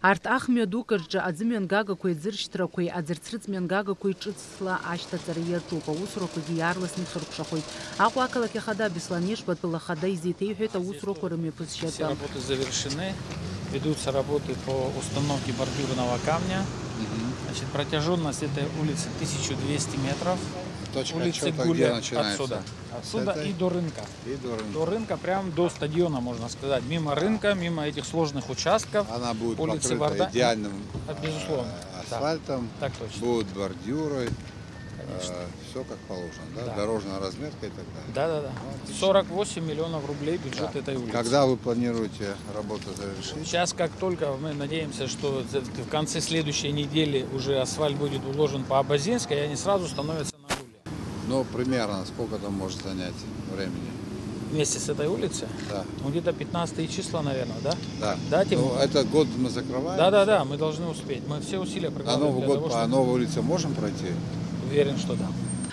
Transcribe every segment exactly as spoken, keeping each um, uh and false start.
Арҭ ахмҩа дуқәа рҿы аӡымҩангагақәеи аӡыршьҭрақәеи аӡырцрыҵ мҩангагақәеи ҿыцла ашьҭаҵара иаҿуп, аусурақәагьы иаарласны ихыркәшахоит. Аҟәа ақалақь ахада Беслан Ешба атәыла ахада изеиҭеиҳәеит аусурақәа рымҩаԥысшьа Все атәы. Работы завершены, ведутся работы по установке бордюрного камня. Мгм. Значит, протяжённость этой улицы тысяча двести метров. Точка Улицы отсчёта Гуля где начинается? Отсюда. Отсюда С этой? И до рынка. И до рынка. До рынка, прям до стадиона, можно сказать. Мимо рынка, мимо этих сложных участков. Она будет улицы покрыта Варда-, идеальным, а, безусловно, э, да. Асфальтом. Так точно. Будут бордюры, конечно. Э, всё как положено, да? Да. Дорожная разметка и так далее. Да, да, да. Ну, отлично. Сорок восемь миллионов рублей бюджет Да. Этой улицы. Когда вы планируете работу завершить? Сейчас, как только мы надеемся, что в конце следующей недели уже асфальт будет уложен по Абазинской, и они сразу становятся на Гуля. Ну, примерно сколько там может занять времени? Вместе с этой улицы? Да. Ну, где-то пятнадцатые числа, наверное, да? Да. Да, Тимур? Ну, этот год мы закрываем. Да, да, да, мы должны успеть. Мы все усилия А прикладываем Новый для год того, по чтобы новой улице можем пройти? Уверен, что да.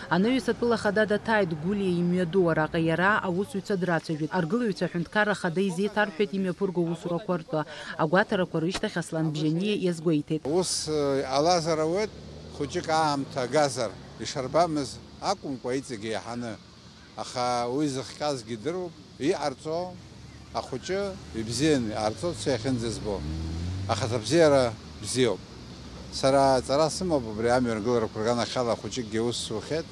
Анаҩс атәыла ахада даҭааит Гәлиа имҩаду, араҟа иара аусзуҩцәа драцәажәеит. Аргылаҩцәа аҳәынҭқарра ахада изеиҭарҳәеит имҩаԥырго аусурақәа ртәы. Агәаҭарақәа рышьҭахь Аслан Бжьаниа иазгәеиҭеит. Ус, э, ҟалазар ауеит, хәыҷык аамҭа агазар, ишарбамыз акәымкәа, иҵегьы иаҳаны. Аха уи зыхҟьазгьы идыруп, иҟарҵо ахәыҷы ибзианы иҟарҵо, дцәа иахьынӡазбо. Ахаҭабзиара бзиоуп. Сара аҵара сымоуп убри амҩа ргыларақәа рганахьала, хәыҷыкгьы аус сухьеит,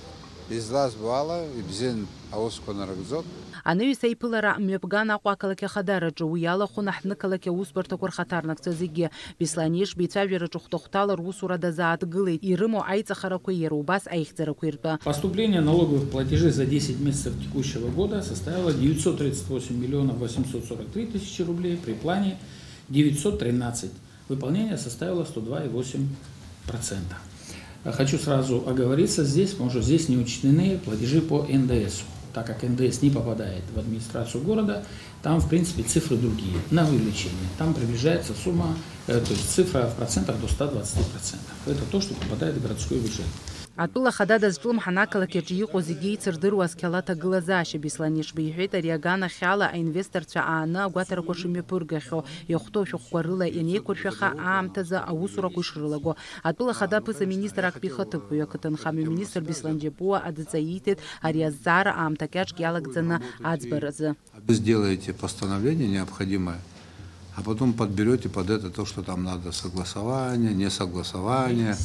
излазбо ала, ибзиан аусқәа нарыгӡоит. Анаҩс аиԥылара мҩаԥган Аҟәа ақалақь ахадараҿы, уи иалахәын аҳҭнықалақь аусбарҭақәа рхаҭарнакцәа зегьы. Беслан Ешба ицәажәараҿы хәҭа-хәҭала русура дазааҭгылеит, ирымоу аиҵахарақәа иара убас аихьӡарақәа иртәы. Поступление налоговых платежей за десять месяцев текущего года составило девятьсот тридцать восемь миллионов восемьсот сорок три тысячи рублей при плане девятьсот тринадцать. Выполнение составило сто два и восемь процента. Хочу сразу оговориться здесь, потому что здесь не учтены платежи по Н Д С, так как Н Д С не попадает в администрацию города, там, в принципе, цифры другие, на увеличение. Там приближается сумма, э, то есть цифра в процентах до ста двадцати процентов. Это то, что попадает в городской бюджет. Атәыла ахада дазҿлымҳан ақалақь аҿы иҟоу зегьы еицырдыруа асқьала аҭагылазаашьа Беслан Ешба иҳәеит, ари аганахьала аинвесторцәа ааны агәаҭарақәа шымҩаԥыргахьоу, иахәҭоу ашәҟәқәа рыла ианеиқәыршәаха аамҭазы аусурақәа ишрылаго. Атәыла ахада аԥыза-министр актәи ихаҭыԥуаҩ, ақыҭанхамҩа министр Беслан Џьапуа адҵа ииҭеит ари азҵаара аамҭа кьаҿк иалагӡаны аӡбаразы. Вы сделаете постановление необходимое, а потом подберёте под это то, что там надо согласование, несогласование.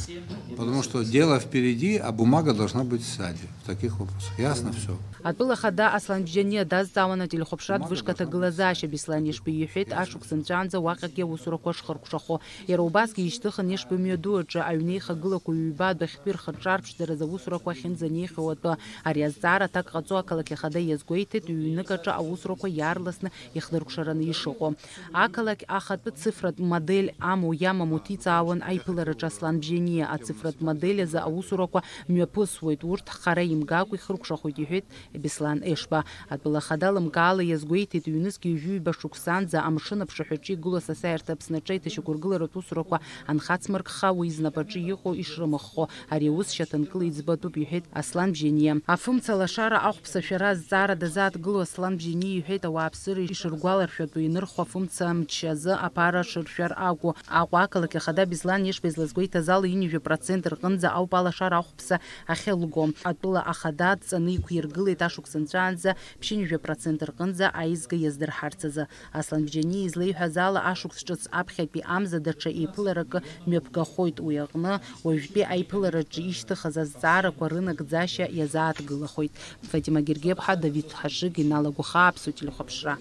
Потому что дело впереди, а бумага должна быть сзади в таких вопросах. Ясно всё? Атәыла ахада Аслан Бжьаниа дазҵаауан ателехәаԥшратә вышка аҭагылазаашьа. Беслан Ешба иҳәеит, ашықәс нҵәаанӡа уаҟагьы аусурақәа шхыркәшахо. Иара убасгьы ишьҭыхын Ешба мҩаду аҿы аҩнеихагылақәа ҩба адәахьтәи рхырҿарԥшӡараз аусурақәа ахьынӡанеихьоу атәы. Ари азҵаара аҭак ҟаҵо ақалақь ахада иазгәеиҭеит, ҩнык аҿы аусурақәа иаарласны ихдыркәшараны ишыҟоу. Ақалақь ахатәы цифратә модель амоу иамаму ҭиҵаауан аиԥылараҿы Аслан Бжьаниа. Ацифратә модель азы аусурақәа мҩаԥысуеит, урҭ хара имгакәа ихыркәшахоит, иҳәеит Беслан Ешба. Атәыла ахада лымкаала иазгәеиҭеит, ҩнызқь ҩажәи ҩба шықәсанӡа амшын аԥшаҳәаҿы игылоу асасааирҭа Аԥсны аҿы аиҭашьақәыргыларатә усурақәа анхацмыркха, уи знапаҿы иҟоу ишрымыххо. Ари аус шьаҭанкыла иӡбатәуп, иҳәеит Аслан Бжьаниа. Афымца лашара ахәԥса ашәара азҵаара дазааҭгылоу Аслан Бжьаниа иҳәеит, ауааԥсыра ишыргәаларшәатәу, инырхуа афымца мчы азы аԥара шыршәар акәу. Аҟәа ақалақь ахада Беслан Ешба излазгәеиҭаз ала, ҩынҩажәа процент рҟынӡа ауп алашара ахәԥса ахьылго. Атәыла ахада адҵаны иқәиргылеит ашықәс нҵәаанӡа ԥшьынҩажәа процент рҟынӡа аизга иаздырҳарц азы. Аслан Бжьаниа излеиҳәаз ала, ашықәс ҿыц аԥхьатәи амза даҽа еиԥыларакы мҩаԥгахоит, уи аҟны уажәтәи аиԥылараҿы ишьҭыхыз азҵаарақәа рынагӡашьа иазааҭгылахоит. Фатима Гергеԥҳа, Давид Ҳашыг, Инал Агәахаа, Аԥсуа телехәаԥшра.